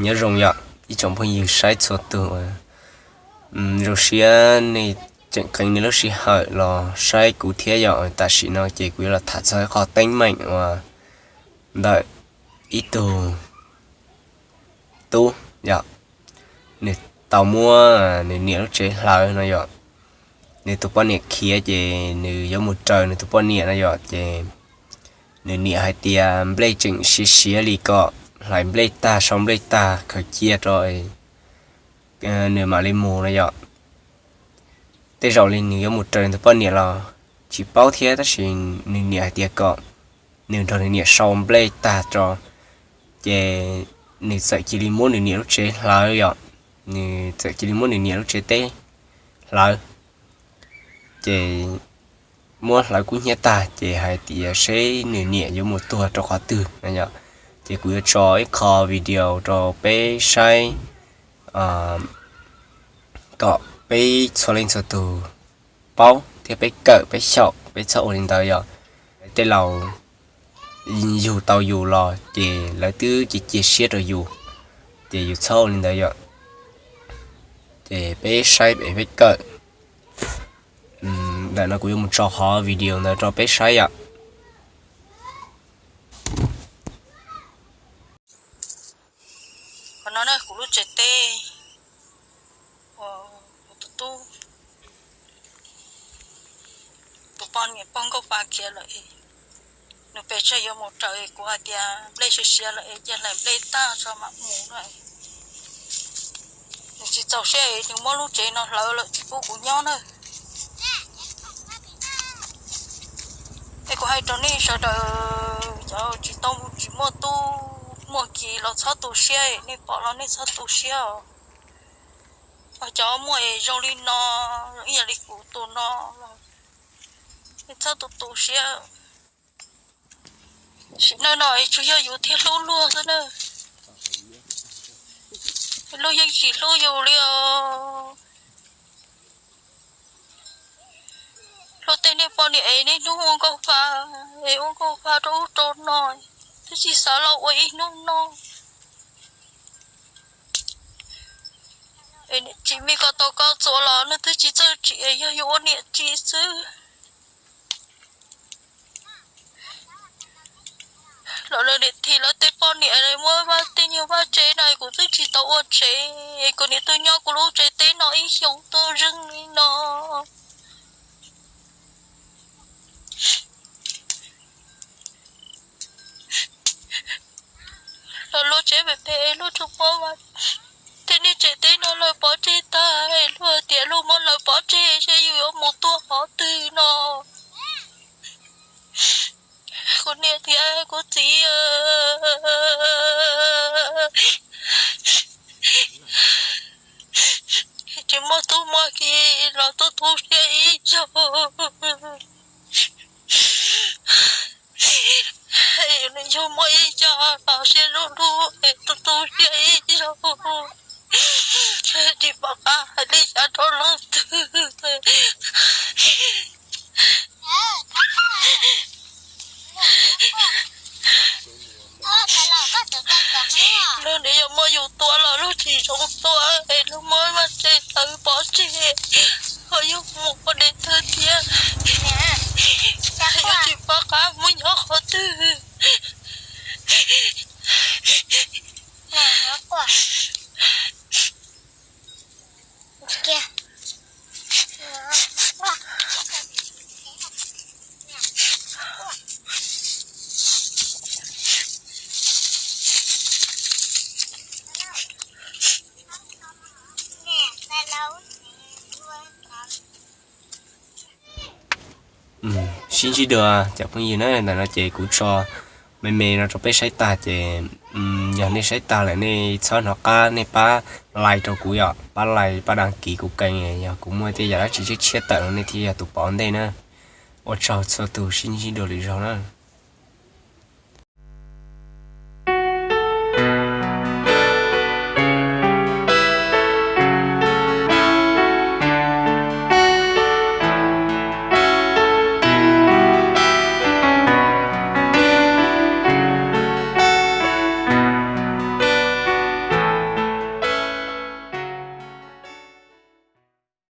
Nyob zoo yom ib tsoom phooj ywg saib txhua tus, zoo siab nej tseem qee nej lub sij hawm los saib kuv thiab yom. Tam sim no ces kuv yuav los tham txog qhov teeb meem uas ntawm ib tug tub yom, nws tau muab nws niam lub tsev hlawv no yom. Nws tus poj niam khiav ces nws yuav mus raws nws tus poj niam no yom, ces nws niam hais tias nplej tseem siav siav li kom hlais nplej tag sau nplej tag khaws cia rau nws mam li mus no yom. Tej zaum li nws yuav mus raws nws tus poj niam los tsis paub thiab, tab sis nws niam hais tias kom nws nrog nws niam sau nplej tag tso, ces nws txawm cia li muab nws niam lub tsev hlawv yom. Nws txawm cia li muab nws niam lub tsev teb hlawv, ces muab hlawv kub hnyiab tag ces hais tias seb nws niam yuav mus tuag rau qhov twg no yom. Ces kuv yuav tso ib qho video rau peb saib kom peb txhua leej txhua tus paub thiab peb kawm peb xyaum, peb txhob ua li ntawd yom. Tej laus yug tau yus los ces lawv twb cia cia siab rau yus, ces yus txhob ua li ntawd yom. Ces peb saib es peb kawm. Ntawm no kuv yuav mus tso qhov video ntawd rau peb saib yom. Qhov no kuv lub tsev teb, kuv tus tub, tus poj niam pog nkauj pa khiav lawm es nws pes tsawg yuav mus raws es kuv hais tias nplej siav siav lawm es cia hlais nplej tag tso mam mus na. Nws tsis txaus siab es nws muab lub tsev no hlawv lawm tsis pub kuv nyob na. Es kuv hais rau nej sawv daws cov tsis tau, tsis muaj tub muaj ki los txhob tu siab, nej pom los nej txhob tu siab os. Cov muaj es zoo li no, ib yam li kuv tus no los nej txhob tu tu siab. Sim neej no es tsuas yog yus thiaj hlub luag xwb na, luag yeej tsis hlub yus li os. Luag tej niag poj niam es niaj hnub ua nkauj fa, es ua nkauj fa rau ub rau no, twb tsis xav los ua ib hnub no. Tsis me ko tau koj txuas los nws twb tsis txawj tsim, yog yus ua niam tsim xwb. Los lawv niam thim lawv tej poj niam muab vaj tej nyuag vaj tsev no kuv twb tsis tau ua tsev, kuv niam tuaj nyob kuv lub tsev teb no ib xyoos tuaj zeeg li no. Los luag tsev pem pem luag tsuas muab vaj tej niag tsev teb no lawv pov tseg tag, luag tias luag muab lawv pov tseg seb yus yuav mus tuag qhov twg no. Kuv niam thiab kuv txiv, tsis muaj tub muaj ki los tu tu siab ib zaug. Yus muaj ib co los siab lub lub es tu tu siab ib zaug. Tsis pom qab hais li cas rau leej twg. Luag niam yog muab yus tua los luag tsis zoo tua es luag muab vaj tse tawv pov tseg, ho yus mus ua deb thawj thiab, yus tsis pom qab mus nyob qhov twg. Sib ntsib dua cov phooj ywg na, ntawm no ces kuv tso me me no rau peb saib tag ces yog nej saib tag lawm nej txhob hnov qab nej pab like rau kuv yom, pab like pab đăng ký kuv kênh, yog kuv muaj tej yam dab tsi tshiab tshiab tawm no nej thiaj yog tus pom ntej na. Ua tsaug txhua tus, sib ntsib dua lwm zaug na.